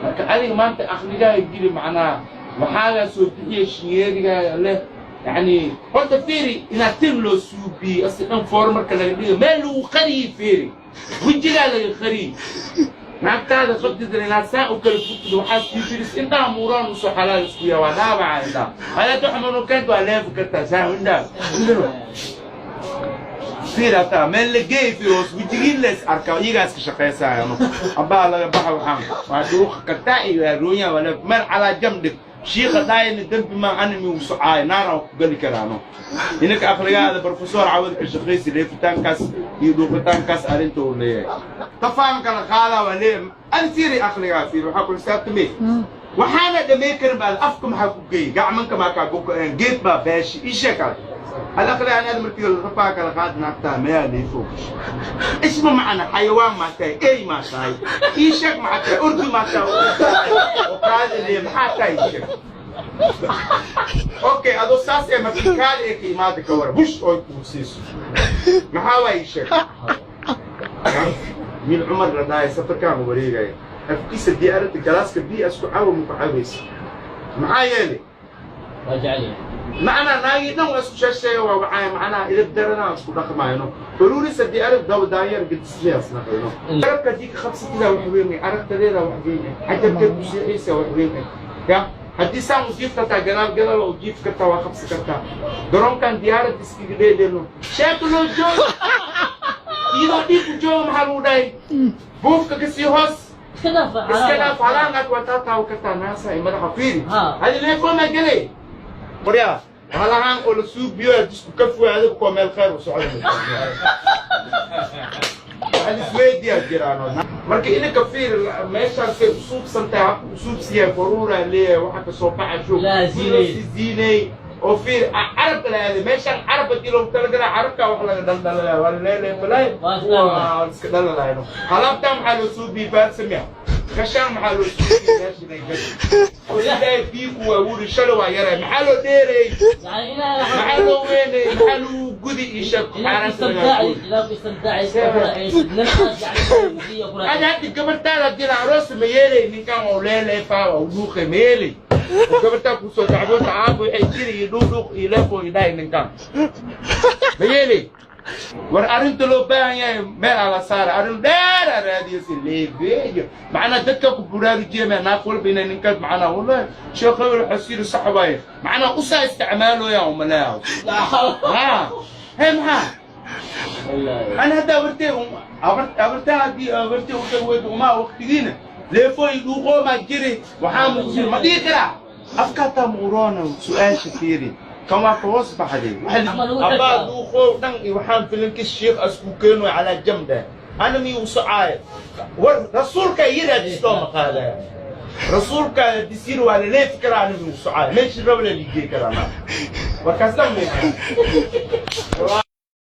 Marka adiga maanta aqligaaga geli, macnaha waxaagaa soo bixiya shinyeerigaaga leh. Yani horta fiiri, inaad tin loo suubiyey asi dhan foor marka laga dhigo, meel lagu qariyey, fiiri, wejigaa laga qariyey. Naagtaada qabdidan inaad saa u kala furtid, waxaa sii fiiris indhaha muuraan usoo xalaal isku yaa, waa dhaawaca indhaha. Hadaad waxa manukeenta waa leefi kartaa saa indhaha. Fiir, hataa meel la geey, fiir hoos wejigiin lees arkaa, iyagaa iska shaqaysaayano. Abbaa laga baxa, waxaan waa dhuuqa kartaa iyo waa waa leef meel calaa jam dhig. Shiika dhaayana dembi maa, animi u socaayo naaraan ku geli karaano. Inaka aqligaada professor cawad ka shaqaysi, leefitaankaas iyo dhuuqitaankaas arrinta uu leeyahay tafaan kala qaadaa waa leeyahay. Adi fiiri, aqligaa fiiri, waxaa ku xisaabtamay waxaana dhamay karin baad afka maxaa ku geeyey, gacmanka maa kaa gogo-een, geed baa beeshi isha kale. Al aqli aan aad markii rafaa kala qaad, naagtaa mayaa leefo isma macna, xayawaan maa tahay, ey maa tahay, ii sheeg, maxaa tahay, ordi maa tahay oo kaadi lee, maxaa tahay, ii sheeg. Okay, adoo saas ee markii kaadi ee ka imaada, ka wara bush oo kuu siiso, maxaa waa, ii sheeg. Wiil Cumar la dhahay safarkaan wareegaya, afkiisa diyaaradda galaaska biyo isku cawo ma ku cabaysa? Maxaa yeelay? Waa jecel yahay. Macnaa naagii dhan waa isku sheesheega, waa wacaya, macnaha idab daranaa isku dhaqmayno faruurisa diyaarad daba daanyar gedisleas naqayno. Arabka haddii ka qabsatidaa wax weyn, aragtadeeda wax weyn, cajabkeed ku seexaysa wax weyn ya. Haddii saan u jiif kartaa, gadaal gadaal u jiif kartaa, waa qabsi kartaa. Garoonkan diyaarad iskaga dheedheelno, sheeka loo joogo, iyadoo dhiig u joogo, maxaa lagu dhahay? Buufka kasii hoos. Iska dhaaf. Iska dhaaf halaangaad waa taa taawa kartaa naasa ay madaxa fiiri. Ha. Hadi leefoma gelay qoryaa halahaan oo la suubiyo aad isku ka fogaado kuwa meel khayr u socda. Waxaad isweydiyaa jiraano. Marka inanka fiir, meeshaan say usuubsan tahay, habka usuubsiyaa faruuraa leeyahay, waxa kasoo baxa shoog. Laa ziinay. Si ziinay oo fiir, carabka la aaday meeshaan, carab hadii loogu talagalaa, carabka wax laga dhaldhalalaya waa laleeyahay balaayo. Waa iska waa iska dhalalayno. Alaabtaan maxaa loo suubiyey? Faarsamia gashaan maxaa loo suubiyey? Meeshan ay gashay oo ilaahay biiku waa wuri shalay waa yaray, maxaa loo dheereeyey? يعني إلى Maxaa loo weynay? Maxaa lagu gudi? Ii sheeg. إلى استمتاعي إلى استمتاعي نفسك يعني. Ada haddi gabartaada hadii la aroos, ma yeelay ninkan waa leeleefaa, waa udhuuqay, ma yeelay oo gabartaa kusoo dacwoota, aabo waxay jiri iyo dhuudhuuq iyo leefo iyo dhahay ninkan, ma yeelay? War arrinta loo baahan yahay meel ala saara, arrin dheer aa raadiyo si leefeeyo, macnaa dadka ku buraarujiya ma naag walba inay ninkaas, macnaa wallahi sheekh hebel xasiir sax waaye, macnaa usaa isticmaalooyaa umaleeyaa. Ha he, maxaa أنا هدا abartay abartay haddii abartay u dhaweyd uma waqtigiina leefooy dhuuqoo maa jiri, waxaa muqsin ma dhihi karaa afkaataa muurona. Su-aasha fiiri, kan waa ka hoos baxday abaa dhuuqoo dhan iyo waxaan filinka sheekh asku keeno calaa jamda ana mi u socaaya. War rasuulka yiri hadistoo ma qaadaya, rasuulka hadis yiri waa la leefi karaa, ana mi u socaaya meeshii raba la liigey karaa. Warkaas dhan.